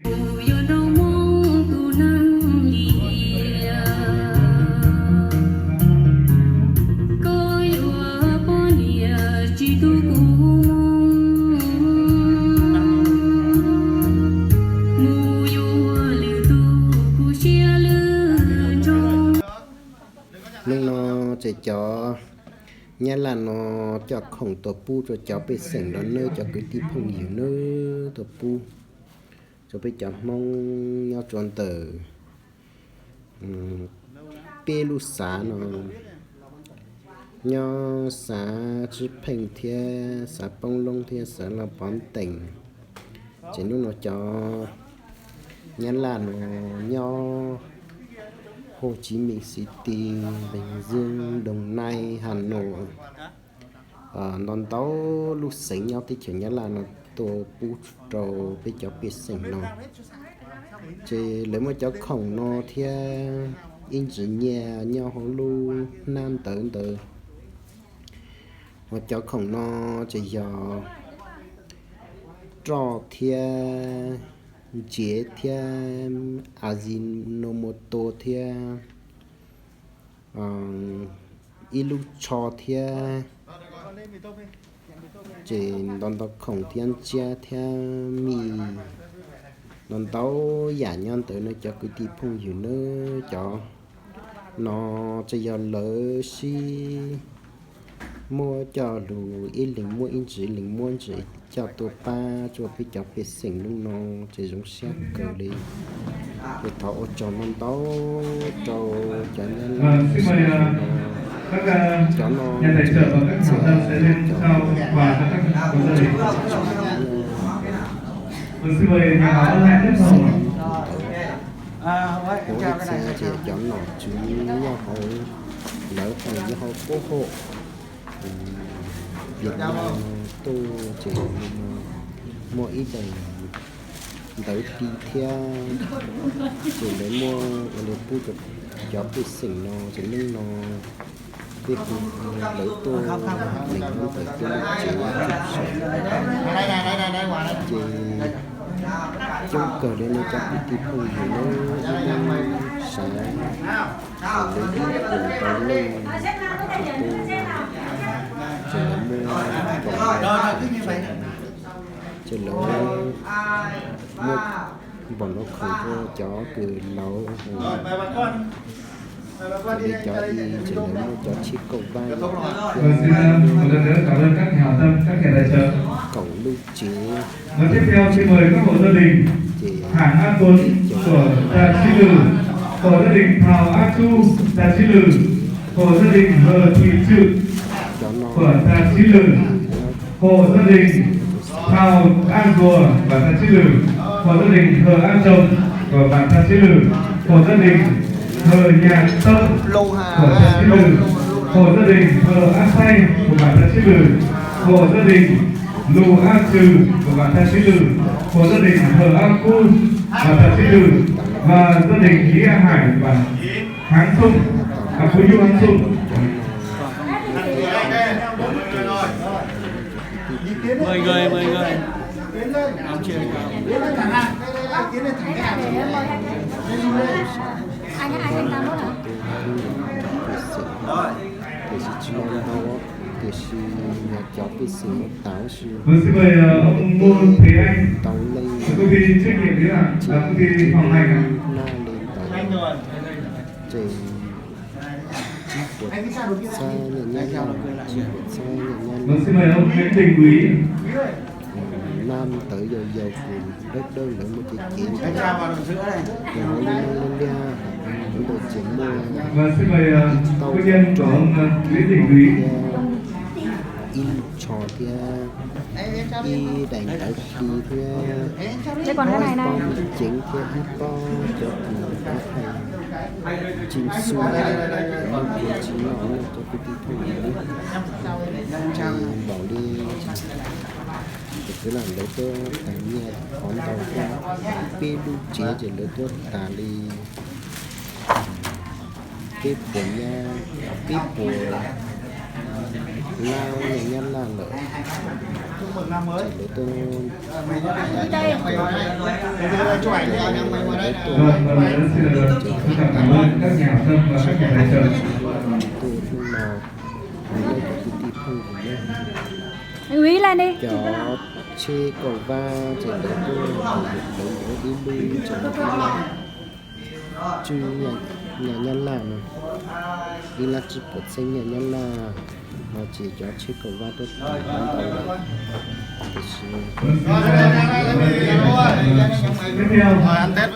Kuv yuav nrog Hmoob tus neeg lim hiam, koj yuav poj niam tsis tu kuv, mus yuav lwm tus kuv siab lwj ntsoo. Hnub no ces cov Nyab Laj no coj khoom tuaj pub rau cov pej xeem no nawb, cov kwv tij phooj ywg nawb, tuaj pub rau peb cov Hmoob nyob rau ntawm peb lub xav no, nyob xav Tswb Pheej thiab xav Poob Loob thiab xav Laj Pov Ntees. Ces hnub no cov Nyab Laj no nyob Hồ Chí Minh City, Bình Dương, Đồng Nai, Hà Nội, ntau ntau lub xeev nyob teb chaws Nyab Laj no tuaj pub rau peb cov pej xeem no. Ces lawv muaj cov khoom no thiab ib ntsis nyiaj nyob hauv lub hnab ntawv ntawd. Ho cov khoom no ces yog roj thiab ntsev thiab Ajinomoto thiab ib lub tsho thiab, ces ntau ntau khoom thiab ntsiab thiab mij, ntau ntau yam nyob ntawd no cov kwv tij phooj ywg nawb. Cov no ces yog lawv sib muab coj lug ib leeg muab ib ntsis, ib leeg muab ntsis coj tuaj pab rau peb cov pej xeem hnub no, ces zoo siab kawg li. Ces thov ua tsaug ntau ntau rau cov Nyab Laj, cov no txhia, cov no txhia, ua ib txhia ces cov nom tswv nyob hauv, lawv hais nyob hauv pub hauj Việt Nam tuaj ces muaj ib daim ntawv ti thiab, ces lawv muab ua li pub rau cov pej xeem no ces hnub no peb hu lawv tuaj lees nyob ntawm tuaj lub tsev tub saum, ces coob kawg li no cov kwv tij phooj ywg lawv ib lub xav, lawv ib puas ntau leej, ces tuaj, ces lawv muab npaum no, ces lawv muab npaum no khoom rau cov kws laus, li cov i ces lawv muab cov tsheb kauj vab thiab kaum lub tsev. Và tiếp theo xin mời các hộ gia đình Hàng A Tuấn của Tà Chí Lử, hộ gia đình Thào A Chu, Tà Chí Lử, hộ gia đình Hờ Thị Trự, của Tà Chí Lử, hộ gia đình Thào A Dùa và Tà Chí Lử, hộ gia đình Hờ A Trồng của bản Tà Chí Lử, hộ gia đình Hờ Nhà Tông của Tà Chí Lử, hộ gia đình Hờ A Say của bản Tà Chí Lử, hộ gia đình Lù A Trừ của bản Tà Chí Lử, hộ gia đình Hờ A Cú và Tà Chí Lử, và gia đình Lý A Hải và Hán Sung, à, Phú Nhu Hán Sung. Mời người, mời người. Anh, anh yên tâm đó hả? Tiam sis tsis muaj ntau, tiam sis yog cov pej xeem no tau si. Vâng, xin mời, ờ, ông Ngô Thế Anh, tau leej, công ty trách nhiệm hữu hạn, à, công ty Hoàng Thành ạ. Naj li ntawd ces tsib puas txhiab nyuag nyab, tsib puas txhiab nyuag nyab. Vâng, xin mời ông Nguyễn Đình Úy. Naj ntawd yog yau kws dawb dawb lawv muaj cev cev ntawd, hauv lub nab liab liab ntawd ces muaj, vâng, xin mời, ờ, phu nhân của ông, ờ, Nguyễn Đình Úy. Ib lub tsho thiab ib daim ntawv ti thiab ib pob me ceev thiab ib pob cov kws lawv hais tsis xu, lawv muaj tsis noj no cov kwv tij phooj ywg, npaum li ces twb lam lawv tuaj tas nyiaj qhov ntau thiab, peb lub tsev ces lawv tuaj tas li peb puas nyab, peb puas Laj, nyab laj lawm, ces lawv tuaj, lawv tuaj, tuaj hnub no, cov kwv tij phooj ywg, cov tsheb kaum vaj ces lawv tuaj, lawv yuav ib lub ces lawv ib lab tswb nyaj nyab laj no, ib lab tswb puas txeeb nyaj nyab laj no ces cov tsheb kaum vaj tuaj ntau lawm, tiam sis